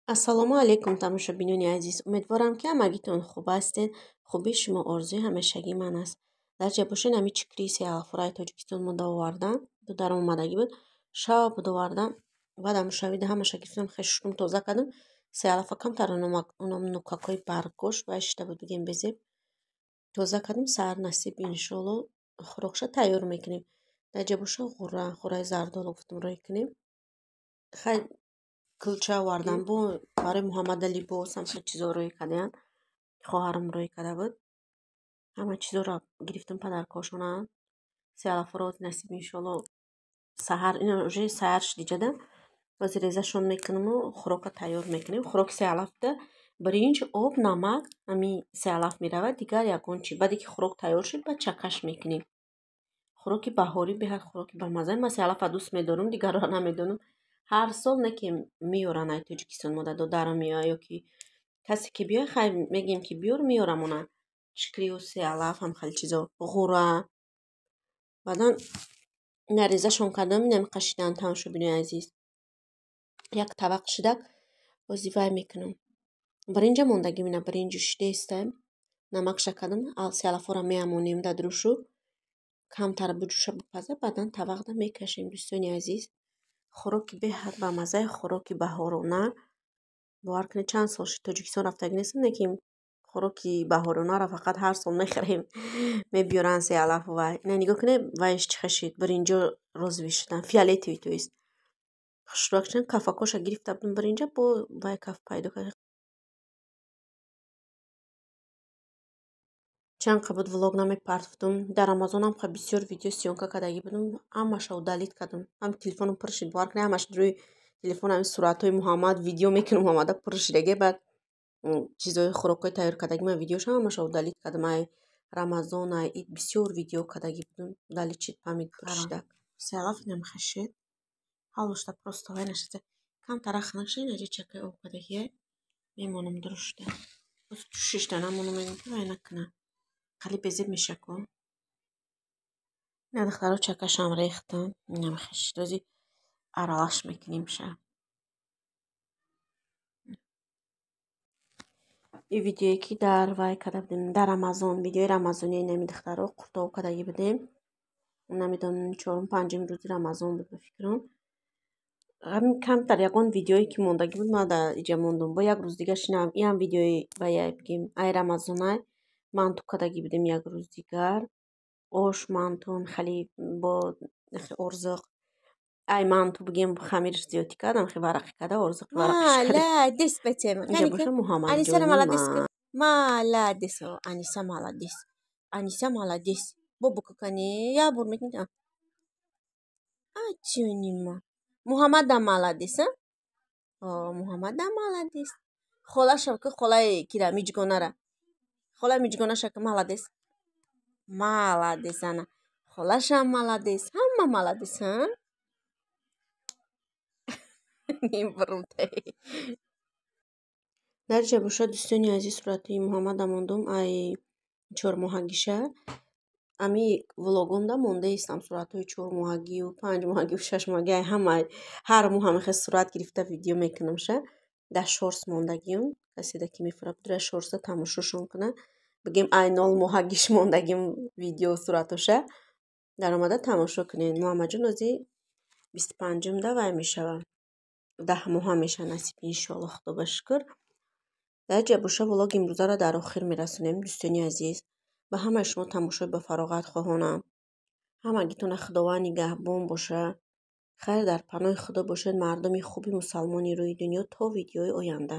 Ассалому алайкум, тамошобинони азиз. Умедворам, ки ҳамагитон хуб ҳастед. Хубии шумо орзуи ҳамешагии ман аст. Дар ҷа бошед, ҳами чикри сеалафураи Тоҷикистон мо довардан, дударам омадагӣ буд. Шаб довардан, баъд ҳамушавида ҳамаша гирифтам, хешушкум тоза кардам. Сеалафа камтар онам нукакҳои баргош вай шида буд, бигем безеб. Тоза кардем, саҳар насиб иншоалло хӯрокша тайёр мекунем. Дар ҷа боша ғура, ғураи зардолу гуфтам рӯй кунем. Хай кулча овардан бо барои Муҳаммадалӣ боз ҳамчун чизо рӯй кардаянд. Хоҳарам рӯй карда буд. Ҳама чизоро гирифтам падаркошона. Сеалафуро насиб иншоалло саҳар, ина уже саҳар шуд иҷада. Боз резашон мекунаму хӯрока тайёр мекунем. Хӯроки сеалафда биринҷ, об, намак, ҳами сеалаф меравад, дигар ягон чи. Баъде ки хӯрок тайёр шуд, баъд чакаш мекунем. Хӯроки баҳорӣ беҳад хӯроки бамазза. Ман сеалафа дӯст медорам, дигарро намедонам. Ҳар сол не ки меёранд ай Тоҷикистон, мода додарам меояд ё ки касе ки биёяд, хай мегӯем ки биёр, меёрамона. Чикрию сеалаф, ҳам хеле чизо, ғура. Баъдан ина резашон кардам, инами қашидан, тамошобинои азиз. Як табақ шидак бози вай мекунам. Биринҷа мондагим, ина биринҷу шидаиста. Намакша кардам, сеалафҳоро меамонем дар дурушу. Камтар буҷӯша бипаза, баъдан табақда мекашем, дӯстони азиз. Хӯроки беҳад бамаззаи хӯроки баҳорона. Бовар кунед, чанд сол шуд Тоҷикистон рафтагӣ нестам, лекин хӯроки баҳоронаро фақат ҳар сол мехӯрем. Мебиёранд сеалафу вай. Ина нигоҳ кунед, вайш чӣ хел шид, биринҷо розовый шудан, фиолетовый то есть. Хушрӯяк шудан, кафакоша гирифта будам биринҷа, бо вай каф пайдо кард. Чанд қа буд влог намепартофтум. Дар Рамазонам қа бисёр видео съёмка кардагӣ будам, ҳамаша удалить кардам. Ҳам телефонам пур шуд, бовар кунед, ҳамаш рӯи телефон ҳамин суратҳои Муҳаммад видео мекунам, Муҳаммада пур шудаги, баъд чизои хӯрокҳои тайёр кардагӣ ман видеошам ҳамаша удалить кардам. Ай Рамазон, ай ид бисёр видео кардагӣ будам, удалить шуд, память пур шуда. Сеалаф инам хашид. Ҳалошта просто вай нашиста. Камтара хунук шуд, инаҷа чакаи об кардагия мемонам дурушта. Боз ҷӯшишта намонам, мегӯям ки вай накунам. Хеле безеб меша ку. Ина духтаро чакашам рехтам. Инам хашид. Ози аралаш мекунем ша. И видеое ки дар вай карда будем, дар Рамазон, видеои рамазонии инами духтаро қуртоб кардагӣ будем. Намедонам, чорум панҷум рӯзи Рамазон буд ба фикрам. Ҳамин камтар ягон видеое ки мондагӣ буд, ман дар иҷа мондум. Бо як рӯз дигар шинам, иам видеои вая бигем, ай Рамазонай манту кардагӣ будем як рӯз дигар. Ош, манту, хеле бо орзуқ. Ай манту бигем хамирш зиёдтӣ кардам, хе варақӣ карда, орзуқи варақиш кардем. Молодец, Фатима. Инҷа боша Аниса Муҳаммадҷони молодец. ман. Молодец. Аниса молодец. Аниса молодец. Бобо кани я бур мекунӣ. Ачунима. Муҳаммадам молодец, а? О, Муҳаммадам молодец. Холаша ки холаи кира миҷгонара. Холаи миҷгонаша ки молодец. Молодец ана. Холашам молодец. Ҳама молодец, а? Небрутей. Дар ҷа боша, дӯстони азиз, суратҳои Муҳаммада мондум ай чормоҳагиша. Ами влогомда мондаистам суратҳои чормоҳагию панҷмоҳагию шашмоҳагӣ, ай ҳама ҳар моҳ ҳамихел сурат гирифта видео мекунамша. Дар шортс мондагиюм. Каседа ки мефурад бидура шортса тамошошон кунад. Бигем ай нол моҳагиш мондагим видео суратоша. Даромада тамошо кунед. Муҳаммадҷон ози 25-умда вай мешава. 10 моҳа меша насиб иншоалло, худо ба шукр. Дар ҷа боша влоги имрӯзаро дар охир мерасонем, дӯстони азиз. Ба ҳамаи шумо тамошои ба фароғат хоҳонам. Ҳамагитона Худованд нигаҳбон боша. Хайр, дар паноҳи Худо бошед, мардуми хуби мусалмони рӯи дунё, то видеои оянда.